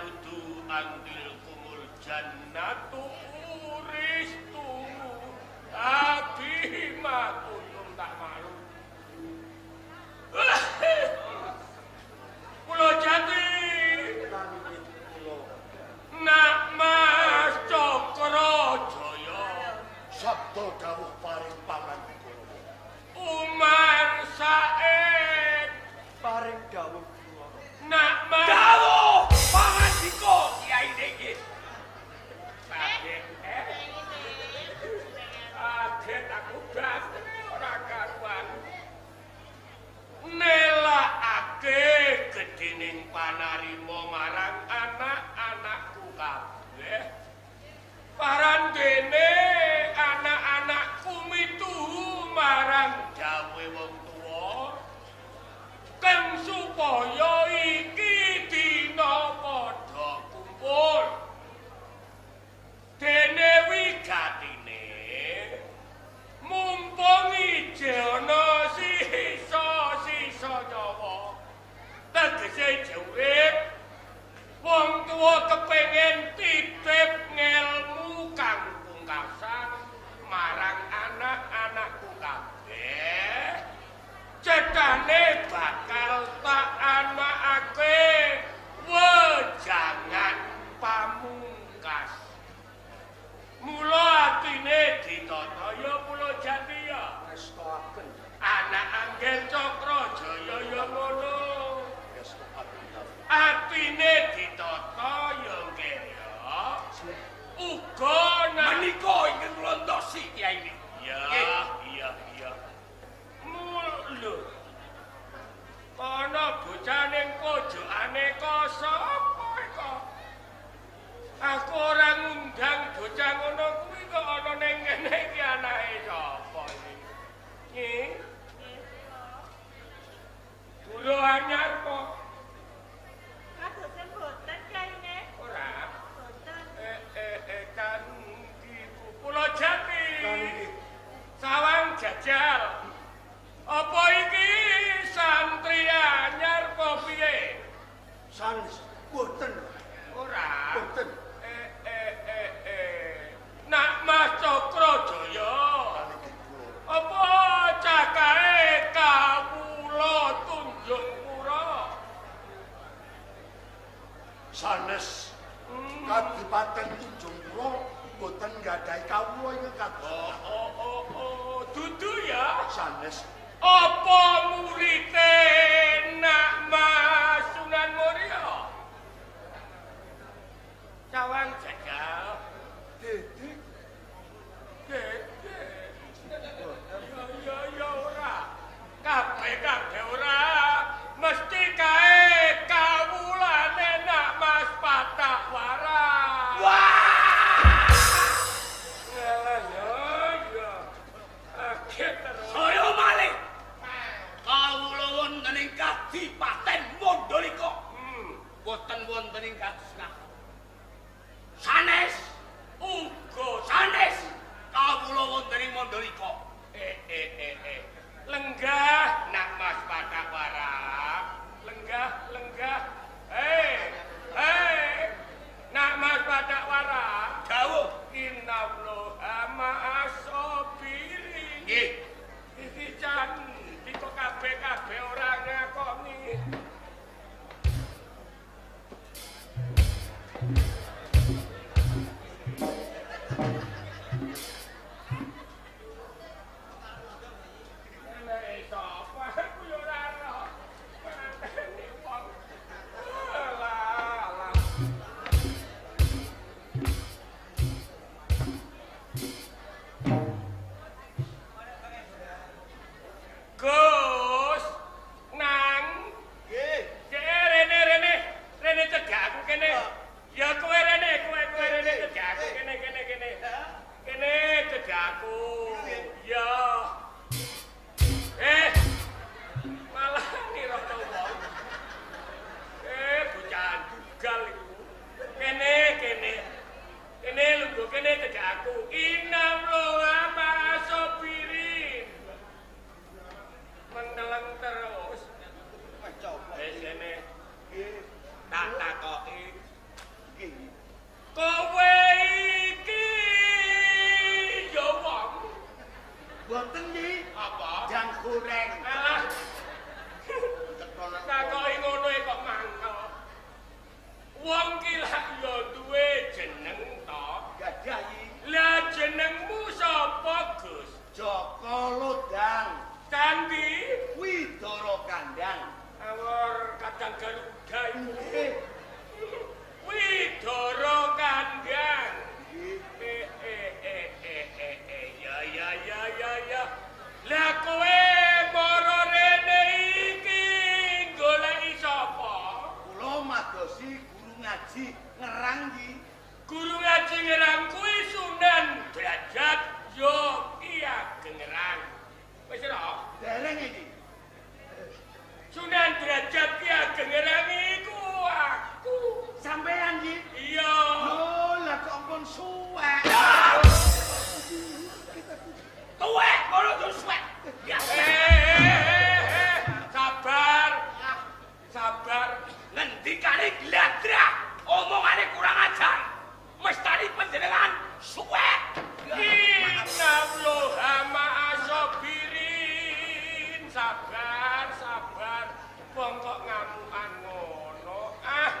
ta'maludu antil kumul jannatu uristumu abima kuntum ta'malu. Pulo Jati Nak Mas Cokro Jaya sabda dawuh paring pangandika Umar Said paring dawuh kula. Nak Mas dawuh pangandika Kyai niki. Kaget kaget aku blas ora karuan. Nelakake gedhening panarima marang anak-anakku kabeh. Parandene anak-anakku mituhu marang dawuhe wong tuwa keng supaya iki dina padha kumpul. Dene wigatine mumpung ije ana sisa-sisa nyawa tegese urip wong tuwa kepengin titip ngelmu kang pungkasan marang anak-anakku kabeh. Cetane bakal tak anakake wejangan pamungkas. Mula atine ditata ya Pulo Jati ya restoaken anak Angger Cokro Jaya ya ngono. Atine ditata ya nggih ya. Uga menika ingkang kula entosi Kyai niki. Ya, iya iya. Mul lho. Ana bocah ning pojokane kok sapa iko? Aku ora ngundang bocah ngono kuwi kok ana ning kene iki anake sapa iki? Nggih. Kula anyar kok. Kadose mboten Kyaine. Ora. Mboten. Kan iki Pulo Jati. Sawang jajal. Apa iki santri anyar apa piye? Sanes mboten. Ora. Mboten. Nak Mas Cokro Jaya. Apa cakae kawula Tunjung Pura? Sanes Kadipaten Tunjung Pura mboten nggadahi kawula ingkang kados. Oh, dudu ya. Sanes. Apa murite Nak Mas Sunan Muria? Cawang jajal. Dedik. Dedik. Ya ya ora. Kabeh-kabeh ora. Mesti kae kawulane Nak Mas Patak Wara. Wah! Ngalah ya ya. Kaget terus. Saya malih. Kawula wonten ing Kadipaten Mandalika. Boten wonten ing kados. Sanes uga sanes kawula wonten ing Mandalika. Lenggah Nak Mas Patak Wara. Lenggah, lenggah. Nak Mas Patak Wara. Dawuh innallaha ma'as-sabirin. Nggih. Iki candhi kok kabeh-kabeh ora ngakoni. Gus, nang nggih. Rene rene rene cegah aku kene. Ya kowe rene, kowe kowe rene cegah aku kene kene kene. Kene cegah aku. Ya. Malah nirokno wong. Bocah dugal iku. Kene kene. Kene lungguh kene cegah aku. Inamlo ma'asobirin. Mendeleng terus. Wis kene. Tak takoki. ngaji ngerang iki. Guru ngaji ngerang kuwi Sunan Derajat yo Ki Ageng Ngerang. Wis ora? Dereng iki. Sunan Derajat Ki Ageng Ngerang iku aku. Sampeyan iki? Iya. Lho, lah kok ampun suwek. Tuwek ngono yo suwek. Sabar. Sabar. Ngendikane gladrah, omongane kurang ajar. Mestani panjenengan suwek. Innallaha ma'asabirin. Sabar, sabar. Wong kok ngamukan ngono. Ah.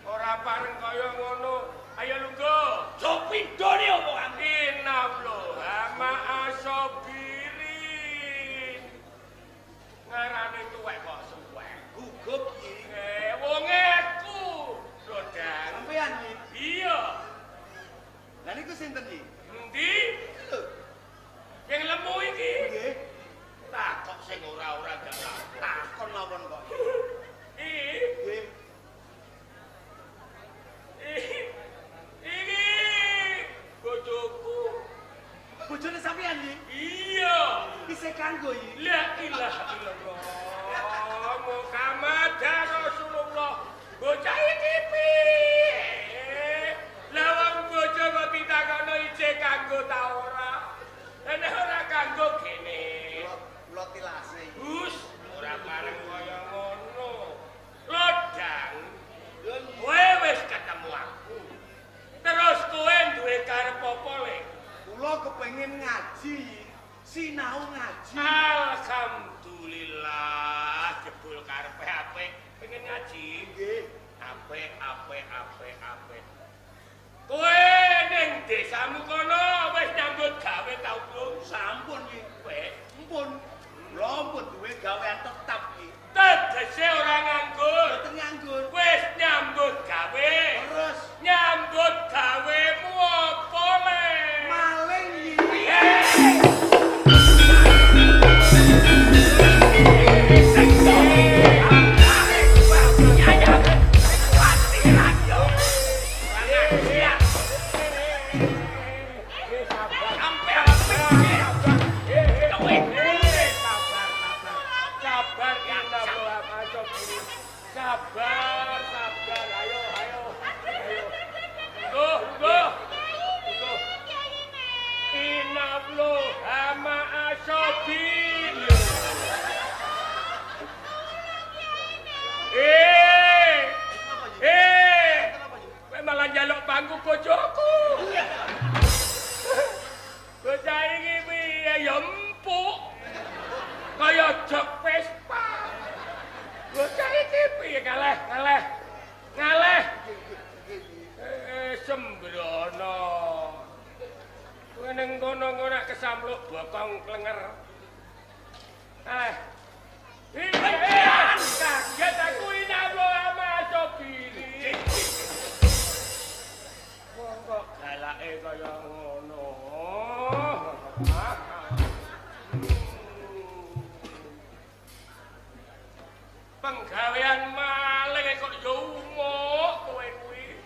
Ora pareng kaya ngono. Ayo lungguh. Jo pindhone omonganmu. Innallaha ma'asabirin. Ngarane tuwek kok suwek. Gugup iki. Wonge aku. Lodang. Sampeyan iki. Iya. Lah niku sinten iki? Endi? Lho, Yang lemu iki. nggih. Takok sing ora-ora gak Takon mawon kok. Iki. Nggih. Iki bojoku. Bojone sampeyan iki? Iya. Isih kanggo iki. La ilaha illallah. Muhammad Rasulullah. Bocah iki piye? Lah wong bojo kok ditakono isih kanggo ta ora? Nek ora kanggo kene. Kula tilase iki. Hus, ora bareng kaya ngono. Lodang, kowe wis ketemu aku. Terus kowe duwe karep apa le? Kula kepengin ngaji, sinau ngaji. Alhamdulillah, jebul karepe apik, pengen ngaji. Nggih. Apik, apik, apik, apik. Kowe ning desamu kono wis nyambut gawe tau belum? Sampun iki. Wis. Mpun. Kula pun duwe gawean tetap iki. Tegese ora nganggur. Mboten nganggur. Wis nyambut gawe. Terus Nyambut gawemu apa le? maling iki. Sabar, sabar, ayo, ayo. Lungguh, lungguh. Lungguh. Innallaha ma'asabirin. Eh, eh, kowe malah njaluk pangku bojoku. Bocah iki piye ya empuk. Kaya jok Vespa. Bocah iki piye ngaleh, ngaleh. Ngaleh. Sembrono. Kowe ning kono engko nek kesampluk bokong klenger. Ngaleh. Kaget aku inallah ma'asabirin. Wong kok galake kaya ngono. Penggawean maling kok ya umuk kowe kuwi.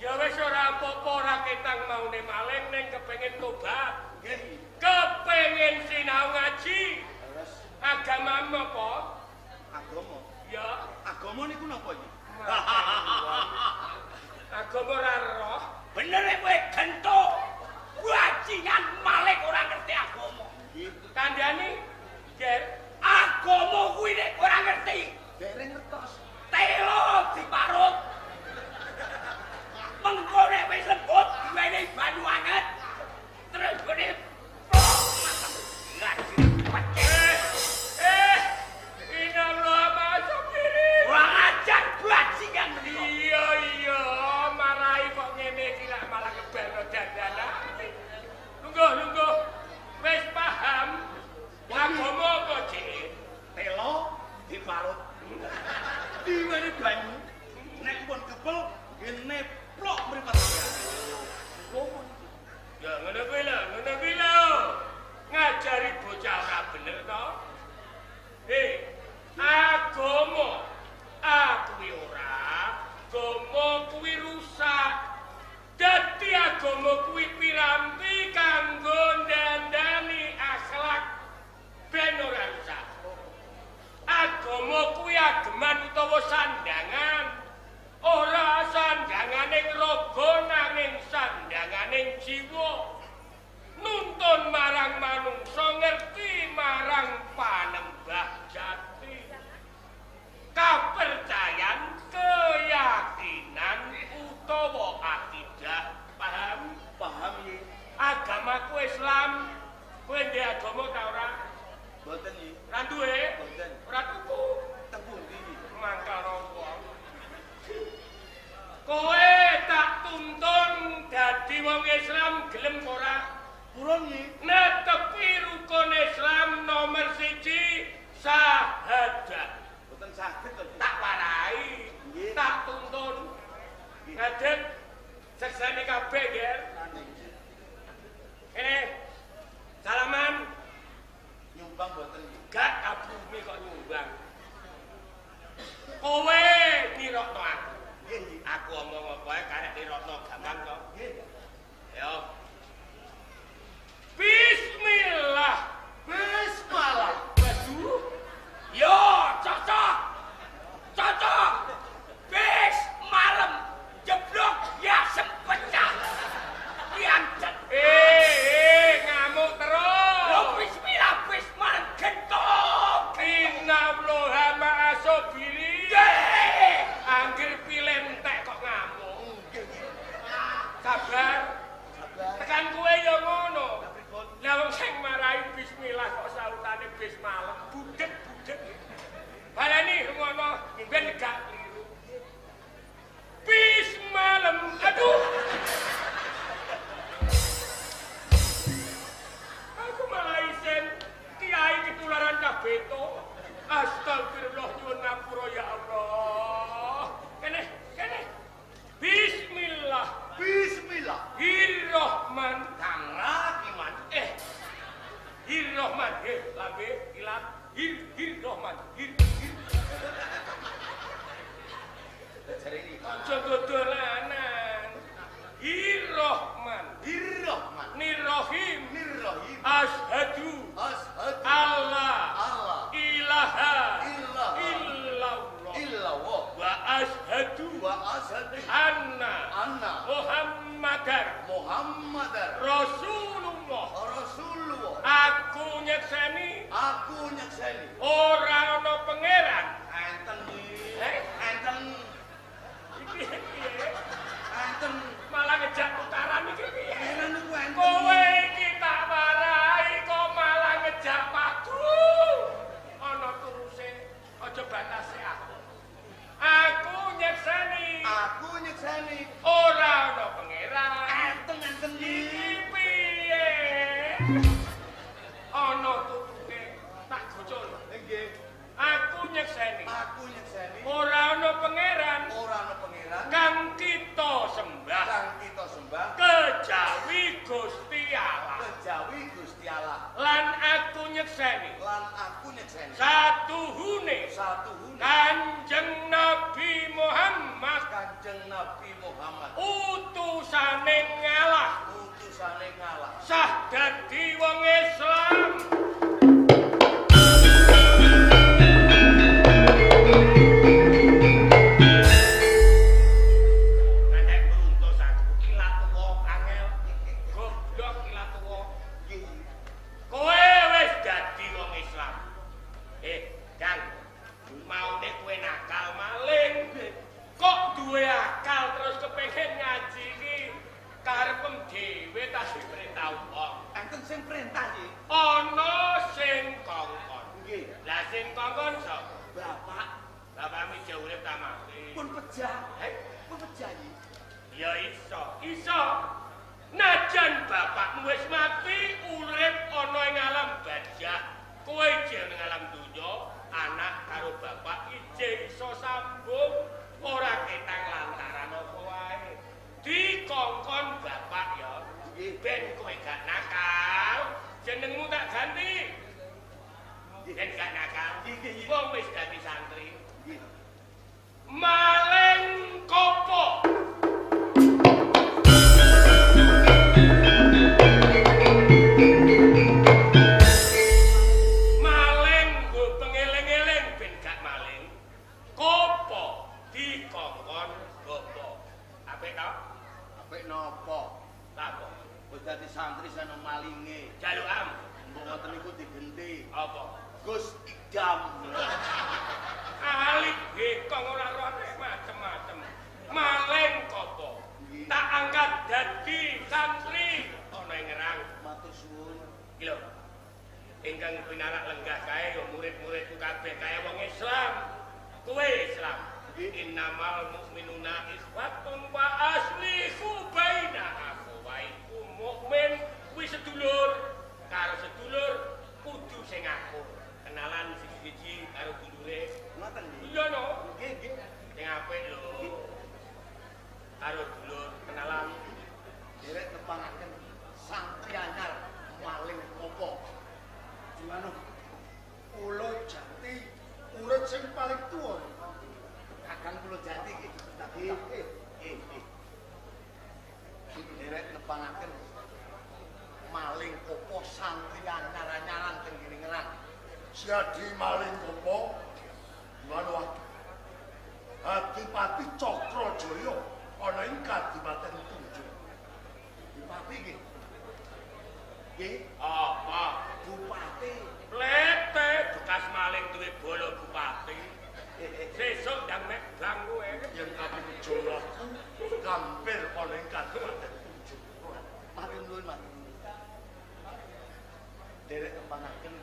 Ya wis ora apa-apa ora ketang maune maling ning kepengin tobat. Nggih. Kepengin sinau ngaji. Terus Agama kuwi piranti kanggo ndandani akhlak ben ora rusak. Agama kuwi ageman utawa sandangan. Ora sandanganing raga nanging sandanganing jiwa. Nuntun marang manungsa ngerti marang panembah jati. Kapercayan, keyakinan utawa akidah. Paham? Paham nggih. Agamaku Islam. Kowe ndek agama ta ora? Mboten nggih. Ora duwe? Mboten. Ora tuku. Teng pundi nggih? Mangkal wong. Kowe tak tuntun dadi wong Islam gelem ora? Purun nggih. Netepi rukun Islam nomor 1 syahadat. Mboten saged to. Tak warai, tak tuntun. Ngadeg sekseni kabeh nggih. Kene salaman nyumbang mboten nggih. Gak kabumi kok nyumbang. Kowe nirokno aku. Nggih. Aku omong apa ae karek nirokno gampang to. Nggih. Yo. Bismillah. Bismillah. Waduh. Yo, cocok. Cocok. Bis malam jeblok ya sempecah. Piancet. Ngamuk terus. Lo bismillah bis malam gentok. Innallaha ma'asobiri. Angger pilentek kok ngamuk. Sabar. Tekan kowe ya ngono. Lah wong sing marahi bismillah kok sautane bis malam budek-budek. Baleni ngono ben gak keliru. Bis malam. Aduh. Aku malah isen kiai ketularan kabeto. Astagfirullah nyuwun ngapura ya Allah. Kene, kene. Bismillah. Bismillah. Hirrohman. Kang Hirrohman. Lambe ilat. Hirrohman. Hir hir. Aja dodolanan. Hirrohman. Hirrohman. Nirrohim. Nirrohim. Asyhadu. Asyhadu. Allah. Allah. Ilaha. Ilaha. Illallah. Illallah. Wa asyhadu. Wa asyhadu. Anna. Anna. Muhammadar. Muhammadar. Rasulullah. Rasulullah. Aku nyekseni. Aku nyekseni. Ora ana pangeran. Enten iki. Enten. Iki piye? Enten. Malah ngejak tukaran iki piye? Pangeran niku enten. Kowe iki tak warai kok malah ngejak padu. Ana turuse, aja batase aku. Aku nyekseni. Aku nyekseni. Ora ana pangeran. Enten enten iki piye? Ana tutuke tak gocol. Nggih. Aku nyekseni. Aku nyekseni. Ora ana pangeran. Ora ana pangeran. Kang kita sembah. Kang kita sembah. Kejawi Gusti Allah. Kejawi Gusti Allah. Lan aku nyekseni. Lan aku nyekseni. Satuhune. Satuhune. Kanjeng Nabi Muhammad. Kanjeng Nabi Muhammad. Utusane ngalah. Utusane ngalah. Sah dadi wong Islam. Nek beruntus aku ilat tuwa angel. Goblok ilat tuwa. Kowe wis dadi wong Islam. Kang, maune kowe nakal maling. Kok duwe akal terus kepengin ngaji iki? Karepem dhewe ta diperintah wong. Enten sing perintah iki. Ana sing kongkon. Nggih. Lah sing kongkon sapa? Bapak. Bapakmu jek urip ta mati? Pun pejah. Pun pejah iki. Ya iso. Iso. Najan bapakmu wis mati, urip ana ing alam barzah. Kowe jek ning alam donya, anak karo bapak ijek iso sambung, ora ketang lantaran apa wae. Dikongkon bapak ya, ben kowe gak nakal, jenengmu tak ganti. Ben gak nakal, wong wis dadi santri. Maling kopo. Apik to? Apik napa? Lha apa? Wis dadi santri sano malinge. Jalukam. Mbok ngoten niku digenti. Apa? Gus Idam. Alif bekong ora rone macem-macem. Maling kopo. Tak angkat dadi santri ana ing Ngerang. Matur suwun. Iki lho. Ingkang pinarak lenggah kae ya murid-muridku kabeh kae wong Islam. Kowe Islam. Innamal mukminuna ikhwatun wa aslihu baina akhawaikum. Mukmin kuwi sedulur karo sedulur kudu sing akur. Kenalan siji-siji karo dulure. Ngoten nggih. Iya no. Nggih, nggih. Sing apik lho. Karo dulur kenalan. Derek nepangaken santri anyar maling kopo. Gimana? Pulo Jati urut sing paling tuwa. Kakang Pulo Jati iki. Nggih. Nggih. Derek nepangaken maling kopo santri anyar-anyaran teng ngene Ngerang. Siadi maling kopo? Gimana? Adipati Cakrajaya ana ing Kadipaten Tunjung. Bupati nggih. Nggih. Apa? Bupati. Plete bekas maling duwe bolo bupati. Sesuk ndang mek bang kowe. Yen kaping jumlahku gampir ana ing Kadipaten Tunjung. Matur nuwun, Mas. Derek nepangaken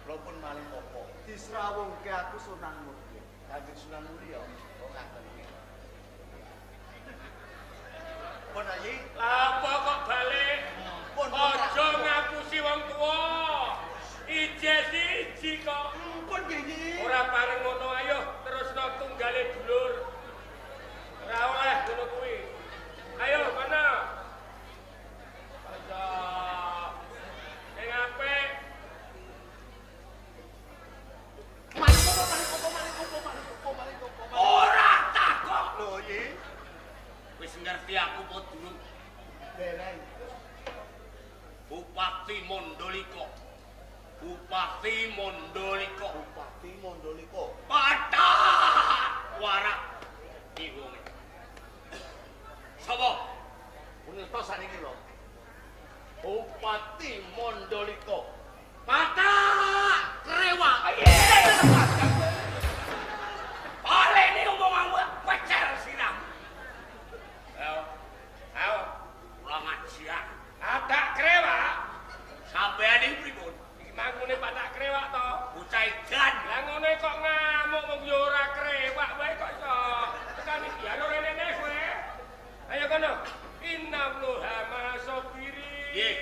kula pun maling kopo. Disrawungke aku Sunan Muria. Kanjeng Sunan Muria. Oh ngaten nggih. Pun ayi, Lah apa kok balik? pun Aja ngapusi wong tuwa. Ije siji kok. Pun nggih. Ora pareng ngono ayo terusno tunggale dulur. Ora oleh ngono kuwi. Ayo kono. Aja. Sing apik. Maling kopo, maling kopo, maling kopo, maling kopo, maling kopo. Ora takok. Lho iki Wis ngerti aku apa durung? dereng. Bupati Mondoliko. Bupati Mondoliko. Bupati Mondoliko. Patak warak iki wonge. Sapa? Ngertos saniki lho. Bupati Mondoliko. Patak krewak. Baleni omonganmu pecer sirah. Ayo. Ayo, kula ngajian. Patak krewak. Sampeyan iki pripun? Iki mangune patak krewak to. Bocah edan. Lah ngono kok ngamuk wong ya ora krewak wae kok iso. Tekani dialog rene neh kowe. Ayo kono. Innallaha ma'asabirin. Nggih.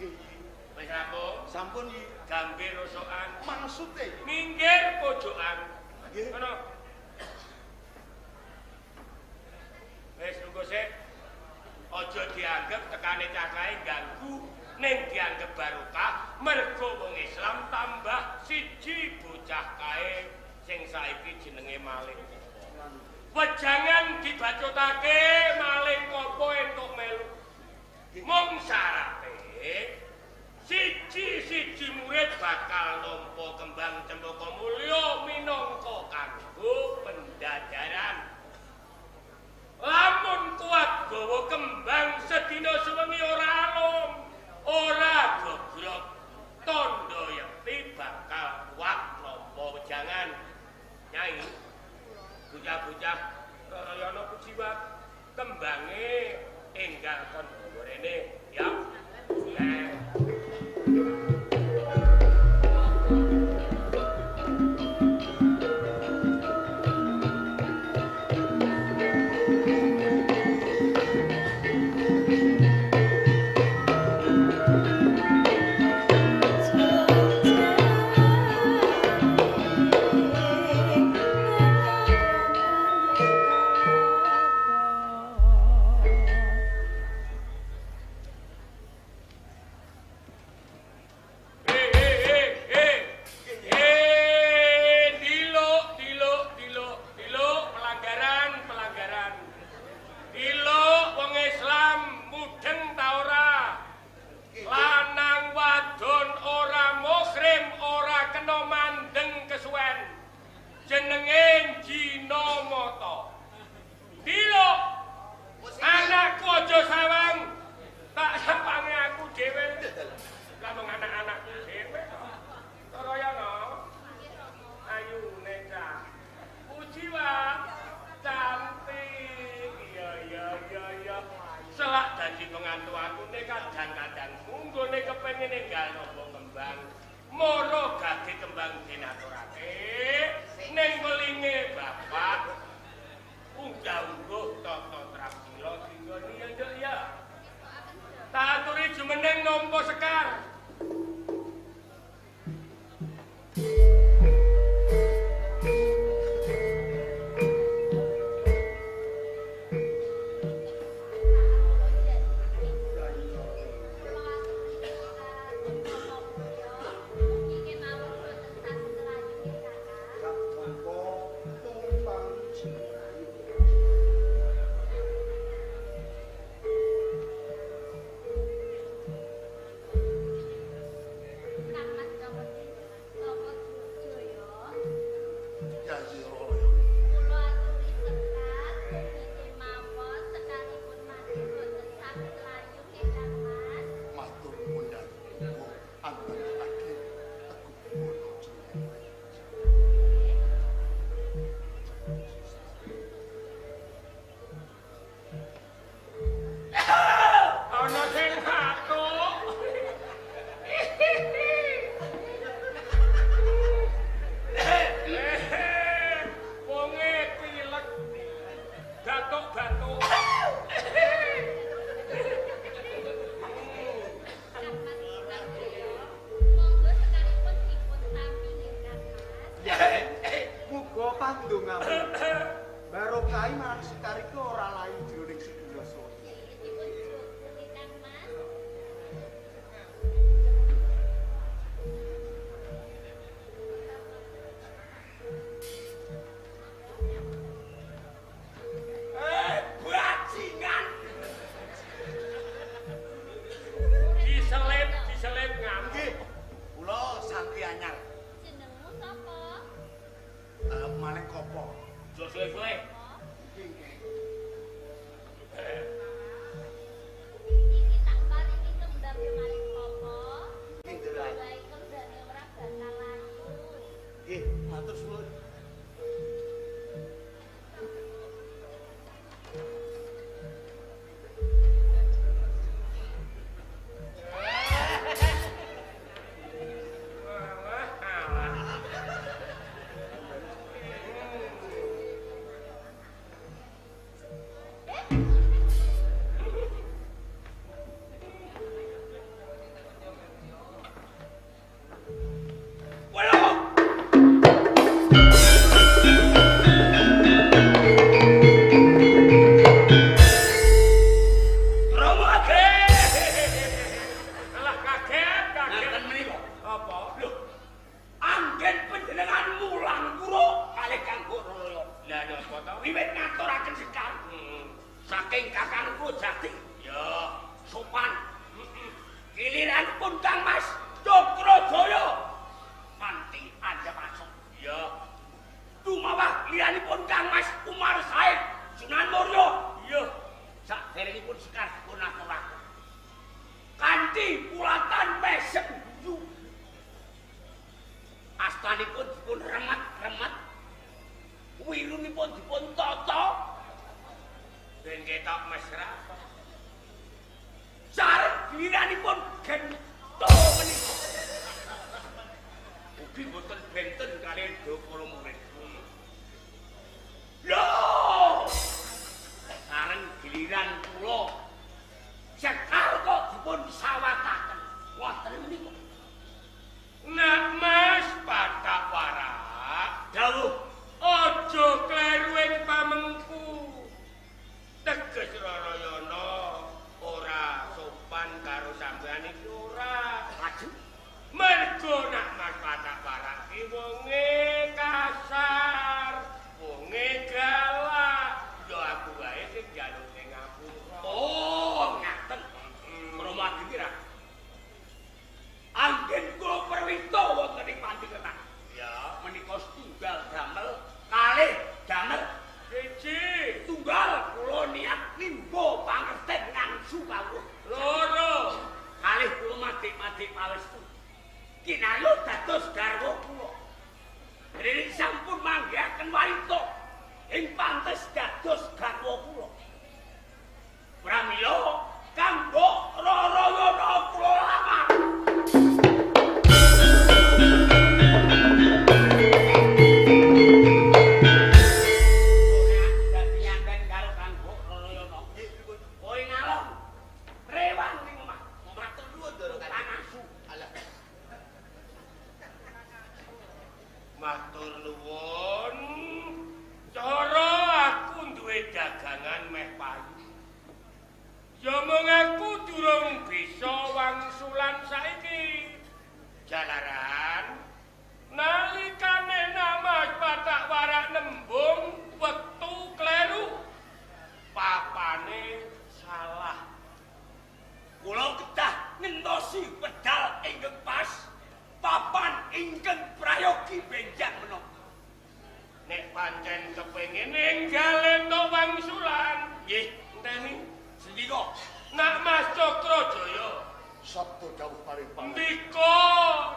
Nggih. Wis rampung. Sampun iki. Gambir rosokan. Maksude Minggir pojokan. Nggih. Kono. Wis lungguh sik. Aja dianggep tekane cah kae ganggu, ning dianggep barokah mergo wong Islam tambah siji bocah kae sing saiki jenenge maling. Wejangan dibacutake maling kopo entuk melu. Mung syarate siji-siji murid bakal nampa kembang cempaka mulya minangka kanggo pendadaran. Lamun kuat gawa kembang sedina suwengi ora alum, ora gogrok, tandha yekti bakal kuat nampa wejangan. Nyai, bocah-bocah Rayana Pujiwat kembange enggal kon gawa rene, ya. Nah. dadi pengantu atune kadang-kadang munggone kepengin enggal nampa kembang. Moro gage kembang dinaturake ning welinge bapak. Unggah-ungguh tata trabila dinggoni ya, Nduk ya. Tak aturi jumeneng nampa sekar. Ing pantes dados garwa kula. Pramila durung bisa wangsulan saiki. Jalaran nalikane Mas Pathak Warak nembung wektu kleru, papane salah. Kula kedah ngentosi pedal ingkang pas, papan ingkang prayogi benjang menapa. Nek pancen kepengin ninggal entuk wangsulan, nggih, enteni sendika. Nak Mas Cakrajaya sabda dawuh paring pangan. Ndika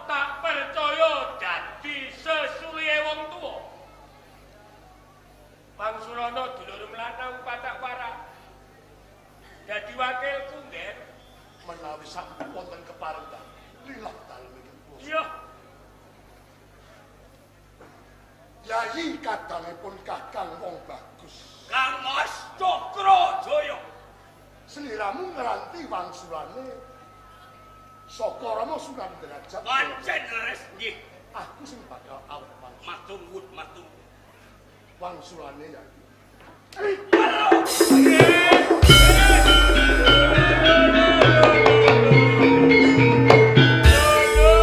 tak percaya dadi sesulihe wong tuwa. Wangsulana dulur lanang Pathak Warak. Dadi wakilku, Ngger. Menawi sampun wonten keparenggan, lilah dalem iki kula. Iya. Yayi kadangipun Kakang wong bagus. Kang Mas Cakrajaya. Sliramu ngranti wangsulane saka Rama Sunan Derajat. Pancen leres nggih. Aku sing bakal awet wangsul. Matur nuwun, matur. Wangsulane ya.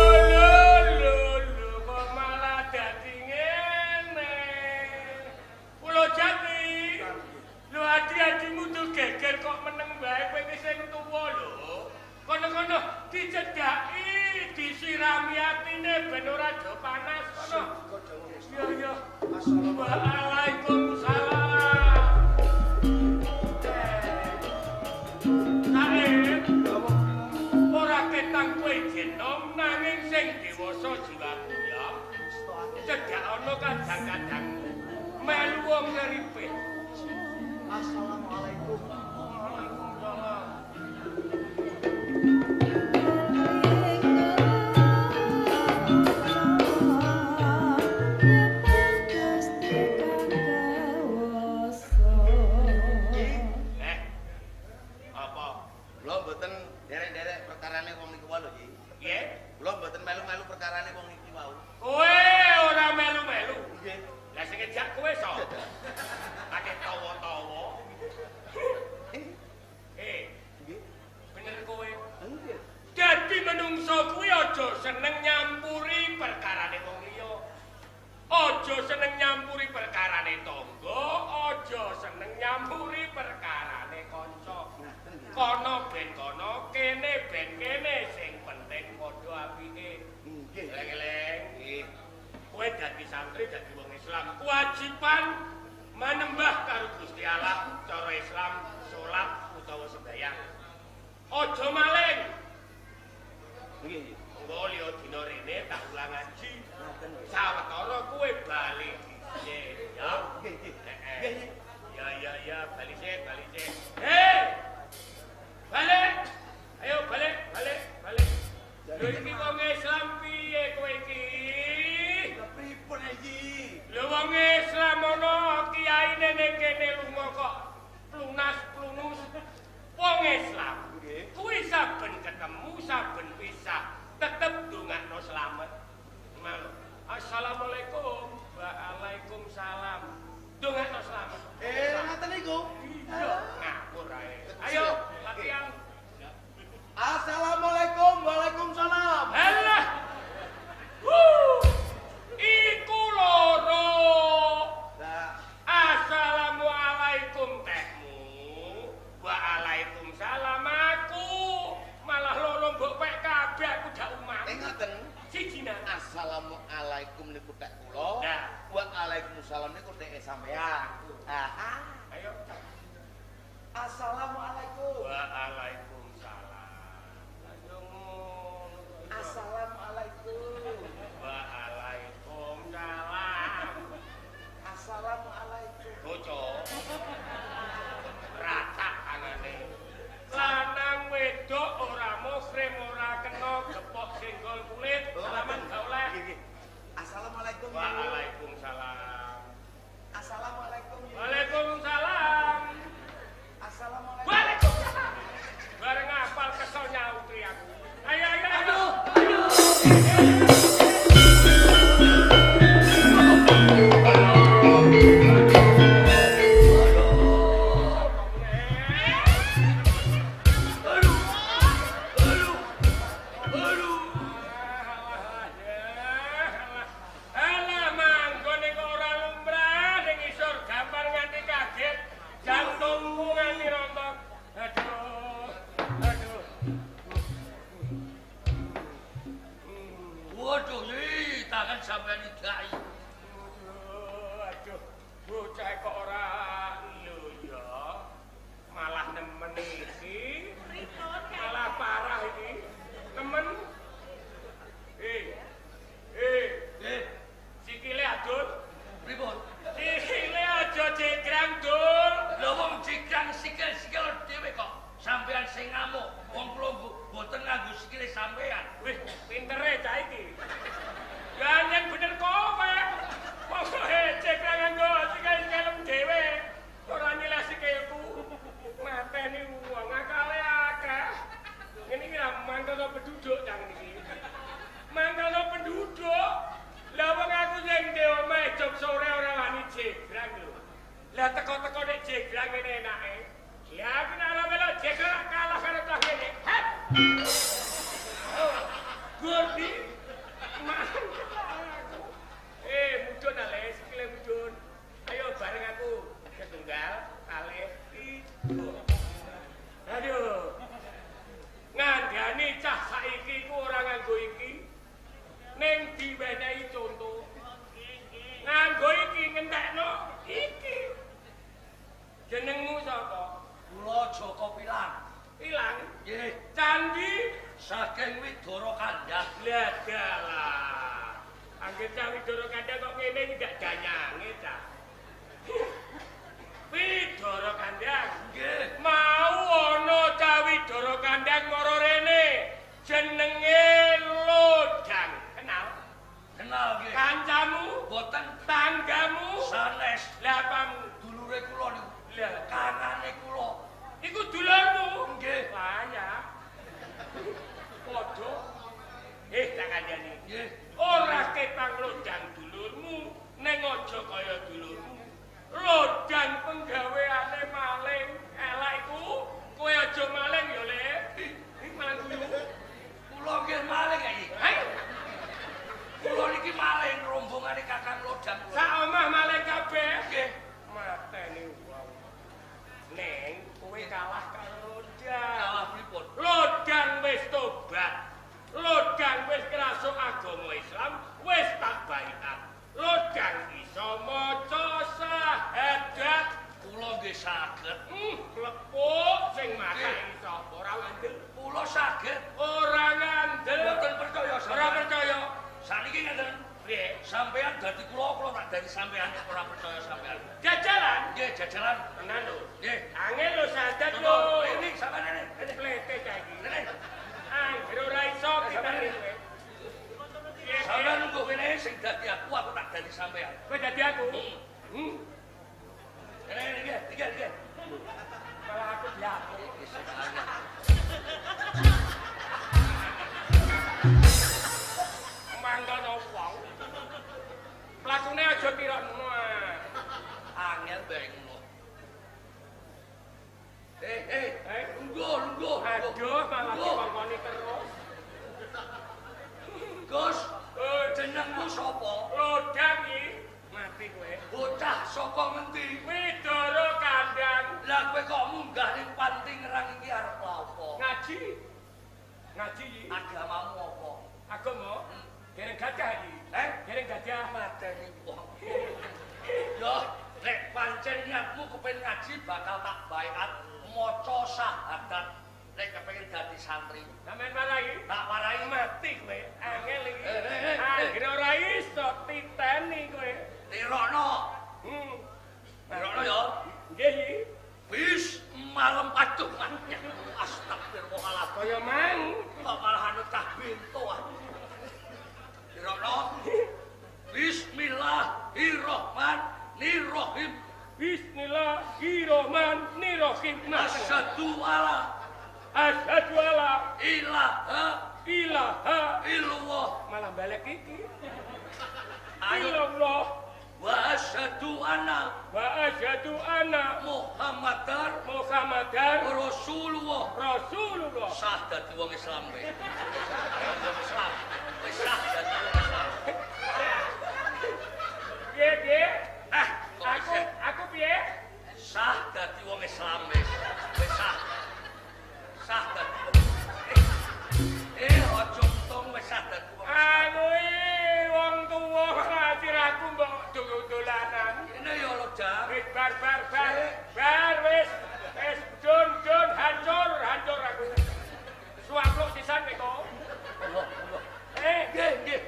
Lho kok malah dadi ngene. Kula Jati. Lho adi-adimu tuh geger kok meneng wae kowe iki sing tuwa lho. Kono-kono dicedhaki, disirami atine ben ora do panas kono. Iya iya. Waalaikumsalam. Sae, ora ketang kowe jenom nanging sing dewasa jiwaku ya. Cedhak ana kadang-kadang melu wong ngeripit. Assalamualaikum. Waalaikumsalam. Eh. Apa? Kula mboten derek-derek perkarane wong niku wae lho, Ki. Nggih. Kula mboten melu-melu perkarane wong iki wau. Kowe ora melu-melu. Nggih. Lah sing ngejak kowe sapa? Pakai tawa-tawa. Eh, Nggih. bener kowe. Nggih. Dadi menungso kuwi aja seneng nyampuri perkarane wong liya. Aja seneng nyampuri perkarane tangga, aja seneng nyampuri perkarane kanca. Kono ben kono, kene ben kene, sing penting padha apike. Nggih. Eleng-eleng. Nggih. Kowe dadi santri, dadi wong Islam, kewajiban manembah karo Gusti Allah cara Islam, salat utawa sembahyang. Aja maling. Nggih. Engko liya dina rene tak ulang ngaji. Ngoten lho. Sawetara kowe bali dhisik, ya. Nggih, nggih. Heeh. Nggih, nggih. Ya ya ya, bali sik, bali sik. Hei! Balik. Ayo balik, balik, balik. Lho iki wong Islam piye kowe iki? Lah pripun iki? Lho wong Islam ana kiyaine ning kene lunga kok plunas-plunus. Wong Islam Nggih. kuwi saben ketemu, saben pisah tetep ndongakno slamet. Mal. Assalamualaikum. Waalaikumsalam. Ndongakno slamet. Eh, ngoten niku. Iya, ngawur ae. Ayo latihan. Assalamualaikum, waalaikumsalam. Alah. Wuh. Iku loro. Lah, Assalamualaikum tehmu. Waalaikumsalam aku. Malah loro mbok pek kabeh aku dak umam. eh ngoten. Siji nang. Assalamualaikum niku tek kula. Nah. Waalaikumsalam niku teke sampean. Ah. Ayo. Assalamualaikum. Waalaikumsalam. Ayo ngono. Assalamualaikum. Waalaikumsalam. Assalamualaikum. Bocah. Rata tangane. Lanang wedok ora muhrim ora kena gepok senggol kulit, salaman gak oleh. Nggih, nggih. Assalamualaikum. Waalaikumsalam. Assalamualaikum. Waalaikumsalam. Assalamualaikum. Waalaikumsalam. Bareng apal kesel nyauti aku. Ayo ayo ayo. Aduh. Aduh. Gurdi. Aku. Mudhun ale, sikile mudhun. Ayo bareng aku. Setunggal, kalih, tiga. Aduh. Ngandani cah saiki iku ora nganggo iki. Ning diwenehi conto. Nganggo iki ngentekno iki. Jenengmu sapa? Kula Joko Pilang. Pilang? Nggih. Candi saking Widara Kandhang. Lah dalah. Angger cah Widara Kandhang kok ngene iki gak danyange cah. Widara Kandhang. Nggih. Mau ana cah Widara Kandhang mara rene. Jenenge Lodang. Kenal? Kenal nggih. Kancamu? Boten. Tanggamu? Sanes. Lah apamu? Dulure kula niku. Lah kangane kula. Iku dulurmu? Nggih. Lah ya. Padha. Tak kandhani. Nggih. Ora ketang Lodang dulurmu, ning aja kaya dulurmu. Lodang penggaweane maling. Elek iku, kowe aja maling ya, Le. Iki malah guyu. Kula nggih maling iki. Ayo. Kula niki maling rombongane Kakang Lodang. Sak omah maling kabeh. Nggih. Mateni wong. Neng, kowe kalah karo Lodang. Kalah pripun? Lodang wis tobat. Lodang wis krasuk agama Islam, wis tak baiat. Lodang iso maca syahadat. Kula nggih saged. Lepuk sing masak iso ora ngandel. Kula saged. Ora ngandel. Mboten percaya sampeyan. Ora percaya. Saniki ngeten. Piye? Sampeyan dadi kula, kula tak dadi sampeyan ora percaya sampeyan. Jajalan? Nggih, jajalan. Tenan lho. Nggih. Angel lho syahadat lho. Ini sampeyan rene. Rene. Plete cah iki. Rene. Angger ora iso pitani kowe. Sampeyan nunggu kene sing dadi aku, aku tak dadi sampeyan. Kowe dadi aku? Rene nggih, nggih, nggih. Malah aku diaku. Mangkono wong. Plakune aja tirokno. Angel bae ngono. Lungguh, lungguh. Aduh, malah dikongkoni terus. Gus, jenengmu sapa? Lodang iki. Mati kowe. Bocah saka ngendi? Widara Kandhang. Lah kowe kok munggah ning panti ngerang iki arep apa? Ngaji. Ngaji iki. Agamamu apa? Agama? Dereng gajah iki. Dereng gajah. Mateni wong. Yo, nek pancen niatmu kepengin ngaji bakal tak baiat maca syahadat. Nek kepengin dadi santri. Sampeyan warai? Tak warai mati kowe. Angel iki. Anggere ora iso titeni kowe. Tirokno. Tirokno ya. Nggih iki. Wis malem aduh mati. Astagfirullahaladzim. Kaya mang kok malah anut cah bento ah. Tirokno. Bismillahirrahmanirrahim. Bismillahirrahmanirrahim. Asyhadu alla asyhadu alla ilaha ilaha illallah. Malah balik iki. Illallah. Wa asyhadu anna Muhammadar Muhammadar Rasulullah. Rasulullah. Sah dadi wong Islam kowe. Wong Islam. Wis sah dadi wong Islam. Piye piye? Ah, aku piye? Sah dadi wong Islam wis. Wis sah. Sah dadi. Aja untung wis sah dadi wong Islam. Anu wong tuwa aku mbok dolanan. Kene ya Lodang. Wis bar bar bar. Bar wis. Wis dun dun hancur hancur aku. Suwapluk sisan kowe kok. Nggih, nggih.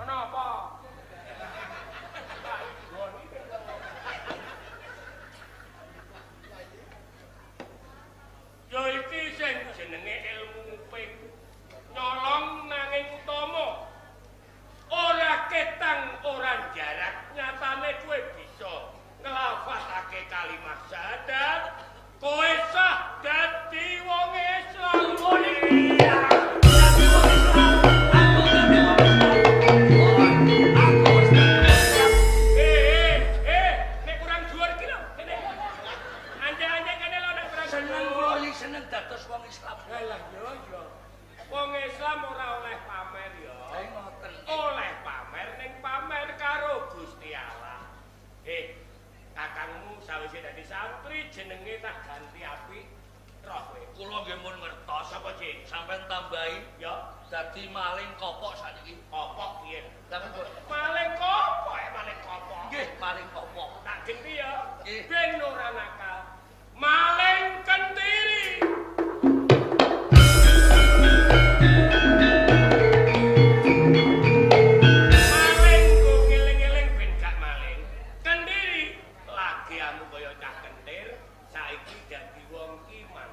Ana apa? Ya iki sing jenenge ilmu nguping. Nyolong nanging utama. Ora ketang ora jarak, nyatane kowe bisa nglafalake kalimat syahadat, kowe sah dadi wong Islam. Dadi wong Islam. Aku dadi wong Islam. Aku wis dadi. Nek kurang dhuwur iki lho, kene. Sawise dadi santri jenenge tak ganti apik. Roh kowe. Kula nggih mun ngertos Sapa, Cik? Sampeyan tambahi Ya, dadi maling kopok sakniki. kopok piye? Lah kok Maling kopok, maling kopok. nggih maling kopok. Tak genti ya. Nggih. Ben ora nakal. Maling kentiri. Maling go ngeling-eling ben gak maling. Kendiri lagi amu kaya cah kentir, saiki dadi wong iman.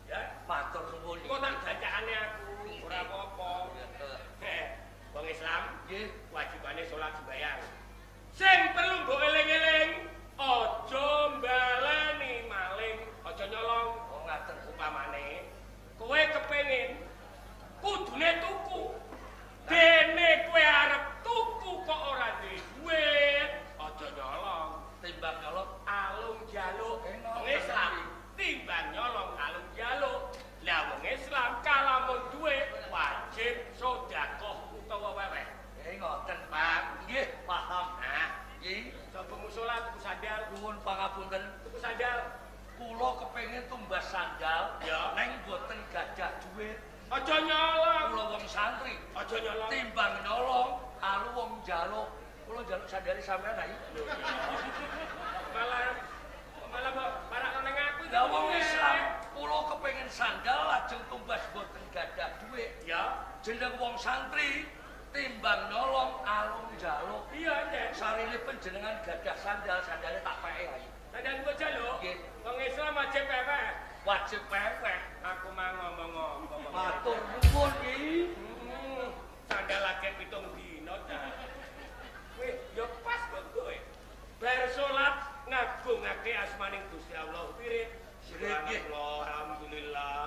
Ya, Matur nuwun. kok tak gacakane aku, ora apa-apa. Wong Islam Nggih. wajibane salat sembayang. Sing perlu mbok eling-eling, aja mbaleni maling, aja nyolong. Oh ngaten. Upamane kowe kepengin kudune tuku. Dene kowe arep tuku kok ora duwe duit, aja nyolong. Timbang nyolong Alung jaluk. Enak. Wong Islam timbang nyolong alung jaluk. Lah wong Islam kalamun duwe wajib sedekah utawa weweh. Ngoten. Paham? Nggih, paham. Nah, Nggih. coba musola tuku sandal, Nuwun pangapunten. tuku sandal. Kula kepengin tumbas sandal, Ya. neng boten gadah duit. Aja nyolong, Kula wong santri, aja nyolong. timbang nyolong, alu wong njaluk. Kula njaluk sandale sampean ae. Malah malah mbok parakno nang aku Lah wong Islam, kula kepengin sandal lajeng tumbas boten gadah duit. Ya, Jeneng wong santri, timbang nyolong, alu njaluk. iya Cek. Sarene panjenengan gadah sandal, sandale tak peke ae. Sandal mbok jaluk. Nggih. Wong Islam wajib peweh. Wajib peweh. Aku mang ngomong-ngomong. Matur nuwun iki. Sandal lagi 7 dino ta. Weh, ya pas kok kowe. Bar salat ngagungake asmaning Gusti Allah wirid. Wirid, nggih. Subhanallah, alhamdulillah,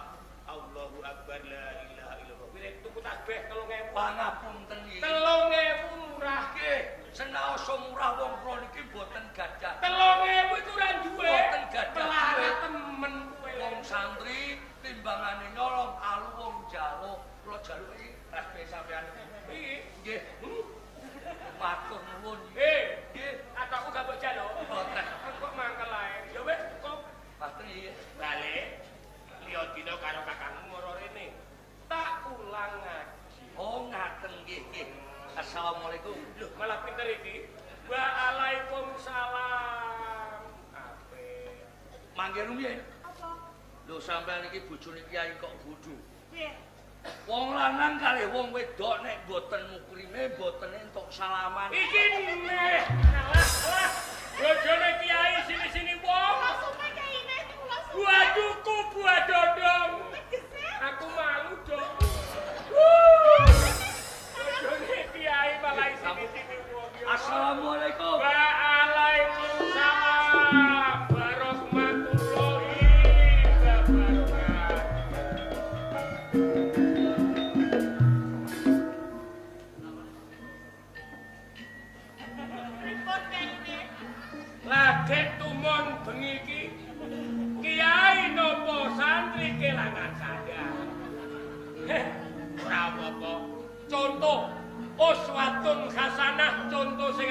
Allahu akbar, la ilaha illallah. Wirid tuku tasbih 3000. Pangapunten iki. 3000 murah. Nggih, senaosa murah wong kula niki mboten gadah. 3000 iku ora duwe. Mboten gadah Pelarat duit. temen kowe. Wong santri timbangane nyolong alu wong njaluk. Kula jaluk iki tasbih sampean. Iki. Nggih. Matur nuwun. Eh, Nggih. atokku gak mbok jaluk. Mboten. Kok mangkel ae. Ya wis cukup. Matur iki. Balik liya dina karo kakangmu mara rene. Tak ulang ngaji. Oh ngaten nggih nggih. Assalamualaikum. Loh, malah pinter iki. Waalaikumsalam. Apik. Mangke rumiyin. Apa? Lho sampean iki bojone kiai kok bodho. Nggih. Wong lanang kalih wong wedok nek mboten mukrime mboten entuk salaman. Iki neh. Alah, alah. Bojone kiai sini-sini wong. Kula supe Kiai, kula supe. Buah duku, buah dodong. Tegese. Aku malu dong. Bojone kiai malah sini-sini wong. Ya. Assalamualaikum. Waalaikumsalam warahmatullahi wabarakatuh. Pripun Kiai? Lagek tumon bengi iki kiai nopo santri kelangan sandal. Heh, ora apa-apa. Contoh uswatun hasanah, contoh sing